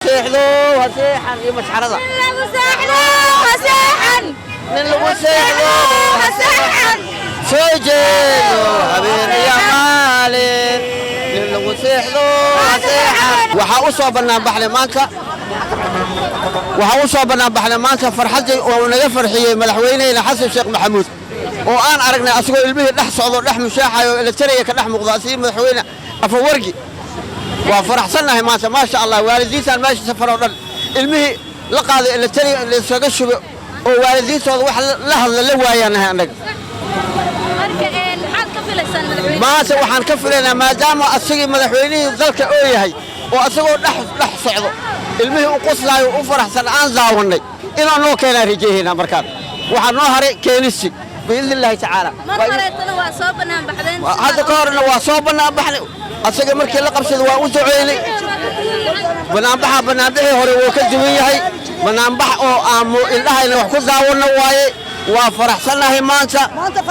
Seexdo ha seexan iyo mashxarada. Lagu seexdo ha seexan. Nin lagu seexdo ha seexan. Soo jeedo habeen iyo maalin, nin lagu seexdo ha seexan. Waxaa u soo bannaan baxnay maanta, waxaa u soo bannaan baxnay maanta farxaddii oo naga farxiyey madaxweyneheyna Xasan Sheekh Maxamuud, oo aan aragnay asagoo ilmihii dhex socdo, dhex mushaaxayo, eletaraya ka dhex muuqda asigii madaxweyne Afawargi. Waa faraxsannahay maanta, maasha Allah. Waalidiintaan meesha safar oo dhan ilmihii la qaaday eletariya laysaga shubay oo waalidiintooda wax la hadla la waayaanahay annaga. Marka maxaad ka filaysaan madaxweyne? Maanta waxaan ka filaynaa, maadaama asagii madaxweynihii dalka oo yahay oo asagoo dhex dhex socdo ilmihii u qoslaayo, u faraxsan aan daawannay, inaan noo keenaan rajeehaynaa. Markaan waxaa noo haray keenisi, biidni Illaahi tacaala. Mar horeetana waa soo bannaan baxdeen. Hadda ka horena waa soo bannaan baxnay. Asaga markii la qabsaday waa u duceynay. Banaanbaxa banaanbixii hore wuu ka duwan yahay, banaanbax oo aanu indhahayna wax ku daawanno waaye. Waa faraxsannahay maanta. Maanta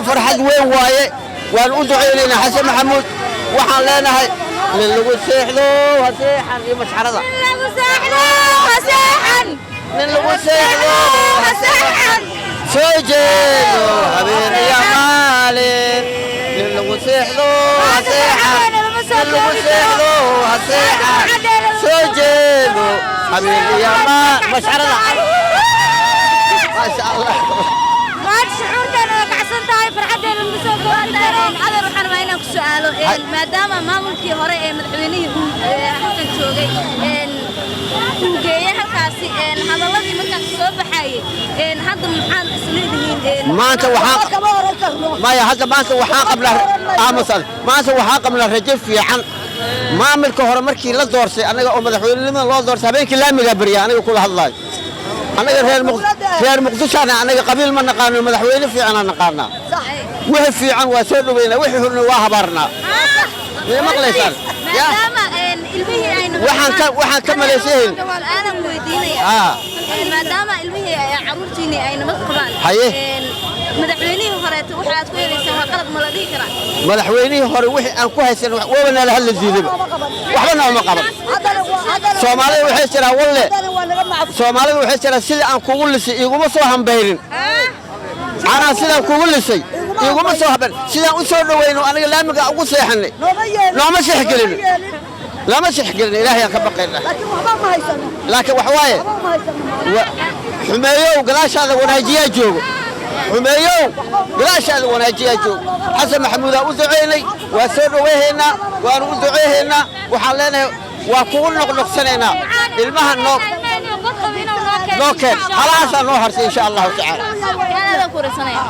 farxad weyn waaye. Waan u ducaynaynaa Xasan Maxamuud. Waxaan leenahay, nin lagu seexdo ha seexan iyo mashxarada. Lagu seexdo ha seexan. Nin lagu seexdo ha seexan. Soo jeedo habeen iyo maalin, nin lagu seexdo ha seexan, nin lagu seexdo ha seexan, soo jeedo habeen iyo maalin, mashxarada, maasha Allah. Maanta shucuurteena waa kacsan tahay, farxaddeena lagu soo koobi karo. Adeer, waxaan rabaa inaan ku su'aalo, maadaama maamulkii hore ee madaxweynihii uu halkan joogay uu geeyey halkaasi hadalladii markaas soo baxayay, hadda maxaad isleedihiin? Maanta waxaan maya, hadda maanta waxaan qabnaa, aamusan, maanta waxaan qabnaa rajo fiican. Maamilka hore markii la doorsay anaga oo madaxweynenimada loo doorsay, habeenkii laamigaa barya aniga kula hadlaayo. Anaga reer Muqdishoana, anaga qabiil ma naqaano, madaxweyne fiicanaa naqaanaa. Wixii fiican waa soo dhoweynaa, wixii xunna waa habaarnaa. Miyay maqlaysaan? Ya. Maadaama ilmihii ayna Waxaan ka malaysayn. Su'aalan weydiinaya. Maadaama ilmihii caruurtiinii ay nabad qabaan. Haye. Madaxweynihii horeeto waxa aad ku helaysaan waa qalad, ma la dhihi karaa? Madaxweynihii hore wixii aan ku haysan waaba nala hadla diidayba, waxba nooma qaban. Soomaalida waxay tiraa walle, Soomaalida waxay tiraa, sidii aan kugu lisay iguma soo hambayrin, anaa sidaan kugu lisay iguma soo hambayrin. Sidaan u soo dhoweyno aniga laamiga ugu seexanay nooma sixgelin, lama sixgelin. Ilaahay aan ka baqayna, laakiin wax waaye, xumeeyow gadaashaada wanaajiyaa joogo, xumeeyow gadaashaada wanaajiyaa joogo. Xasan Maxamuudaa u duceynay, waa soo dhoweyhaynaa, waanu u duceyhaynaa. Waxaan leenahay, waa kugu noqnoqsanaynaa, ilmaha noo keen, halahaasaa noo harsay, insha Allahu tacaala. Aadaan ku wareysanaya.